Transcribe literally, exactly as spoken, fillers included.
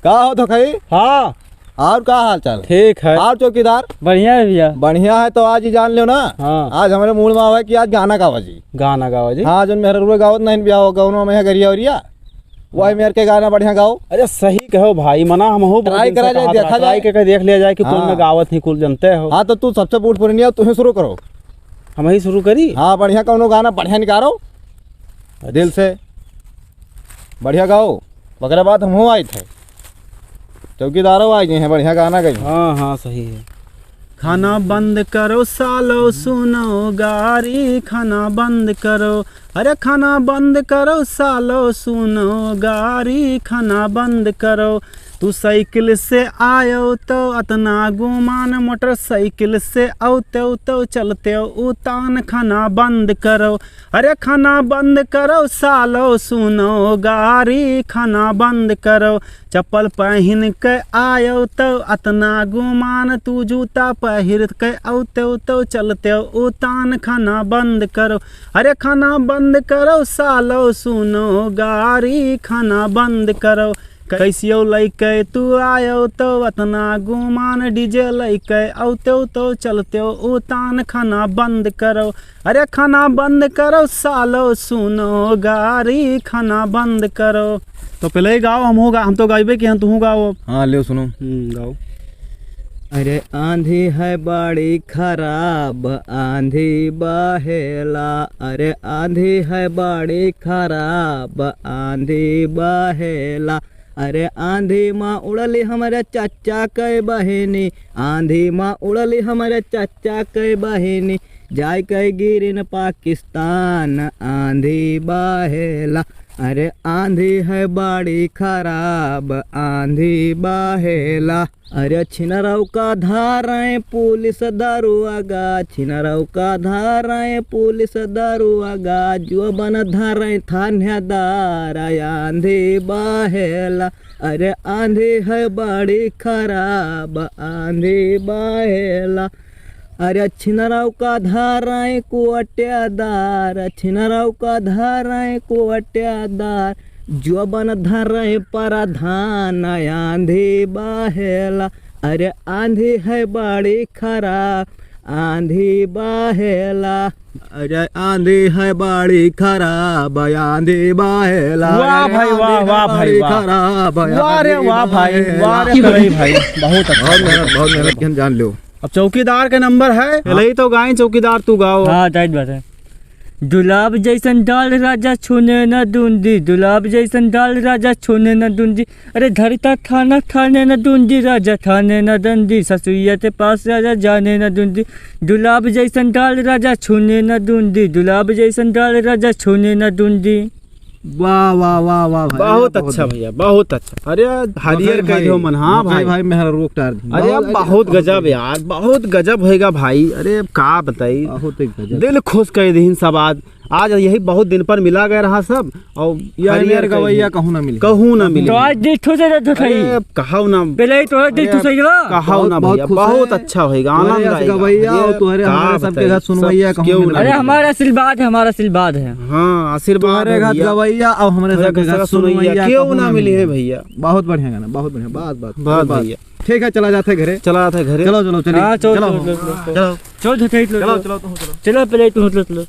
का हो धोखई? हाँ। और का हाल चाल? ठीक है। और चौकीदार? बढ़िया है भैया। बढ़िया है तो आज ही जान लो ना। हाँ। आज हमरे मूड मा है कि आज गाना गावा जी। गाना गावा जी? हाँ, जौन मेहररुआ गावत नहीं बिया हो गौनो में है गरिया उरिया। वही मेर के गाना बढ़िया गाओ। अरे सही कहो भाई, मना हमहू बहुत try दिन से करा जाए, कहा देखा था, जाए। Try करके देख लिया जाए कि कौन हाँ। में गावत ही, कुल जनते हो। हाँ, तो तू सबसे बूढ़ पुरनिया, तू ही शुरू करो। हम ही शुरू करी? हाँ, बढ़िया कौनो गाना बढ़िया निकालो। अच्छा। दिल से बढ़िया गाओ। ओकरे बाद हमहू आइत है, चौकीदारो आई हैं, बढ़िया गाना गई। हाँ, हाँ, सही है। खाना बंद करो सालो, सुनो गारी, खाना बंद करो। अरे खाना बंद करो सालो, सुनो गारी, खाना बंद करो। तू साइकिल से आयो तो अतना गुमान, मोटरसाइकिल से औते तो चलते उतान, खाना बंद करो। अरे खाना बंद करो सालो, सुनो गारी, खाना बंद करो। चप्पल पहिन के आयो तो अतना गुमान, तू जूता पहिर के औते तो चलते उतान, खाना बंद करो। अरे खाना बंद करो सालो, सुनो गारी, खाना बंद करो। कैसियो लइके तू आयो तो अतना गुमान, DJ लइके औते तो चलते उतान, खाना बंद करो। अरे खाना बंद करो सालो, सुनो गारी, खाना बंद करो। तो पहले ही गाओ, हम हो गा-, हम तो गाइबे कि हम, तू गाओ। हाँ, ले सुनो। हम्म, गाओ। अरे आंधी है बड़ी खराब, आंधी बहेला। अरे आंधी है बड़ी खराब, आंधी बहेला। अरे आंधी मा उड़ली हमरे चच्चा के बहिनी, आंधी मा उड़ली हमरे चच्चा के बहिनी, जाय के गिरिन पाकिस्तान, आंधी बहेला। अरे आंधी है बड़ी खराब, आंधी बहेला। अरे छिनरौ का धारे पुलिस दरुआगा, छिनरौ का धारे पुलिस दरुआगा, जुअबन धरे थानेदार, आंधी बहेला। अरे आंधी है बड़ी खराब, आंधी बहेला। अरे छिनरौ का धारे कोट्यादार, छिनरौ का धारे कोट्यादार, जुअबन धरे प्रधान, आंधी बहेला। अरे आंधी है बड़ी खराब, आंधी बहेला। अरे आंधी है बड़ी खराब, आंधी बहेला। वाह अरे भाई, वाह, आंधी है वाह भाई, बड़ी वाह। खराब, वाह रे, आंधी वाह भाई, बहेला। वाह रे, करई भाई, बहुत अच्छा। बहुत मेहनत, बहुत मेहनत के हम जान लो। अब चौकीदार के नंबर है। हाँ। पहले ही तो गाएं चौकीदार, तू गाओ। हाँ, जाहिर बात है। दुलाब जैसन डाल राजा छूने न दूंदी, दुलाब जैसन डाल राजा छूने न दूंदी। अरे धरता थाना थाने न दूंदी, राजा थाने न दूंदी। ससुइया के पास राजा जाने न दूंदी। दुलाब जैसन डाल राजा छूने न दूंदी, दुलाब जैसन डाल राजा छूने न दूंदी। वाह, वाह, वाह, वाह भाई, बहुत बहुत अच्छा बढ़िया। भैया, बहुत अच्छा। अरे हरियर मकई कह दियो भाई, मन, हाँ मकई भाई। भाई मेहरा रोक टार दी। अरे बहुत, बहुत अरे गजब यार, बहुत गजब होएगा भाई। अरे का बताई, बहुत ही गजब। दिल खुश कर दीन सब आज। आज यही बहुत दिन पर मिला गया रहा सब, और यार हरियर यार कह गवैया दीन। कहूँ ना मिली। कहूँ ना मिली। तो आज दिल खुश है तो भाई। अरे कहाओ ना। पहले ही तो दिल अरे खुश है ना। कहाओ ना बहुत, भैया, बहुत खुश है। बहुत अच्छा होएगा, तुम्हारे आनंद आएगा। गवैया और अरे तुम्हारे का हमारे सबके बताई, घर सुनवैया सब कहूँ क्यों ना ना मिली। अरे मिली। हमारा आशीर्वाद है, हमारा आशीर्वाद है। हाँ, आशीर्वाद तुम्हारे है घर भैया। गवैया और हमारे तुम्हारे सबके घर घर सुनवैया सुनवैया क्यों क्यों ना ना मिली मिली है है। भैया। बहुत बढ़िया गाना, बहुत बढ़िया, बात, बात, बात बहुत भैया। ठीक है, चला जाते घरे। चला जाते घरे। चलो, चलो, चलिए। हाँ, चलो, चलो। चलो, चलो, चलो। चलो, चलो, चलो, चलो। चलो, चलो, तुम चलो। चलो, पहले तुम चलो, चलो।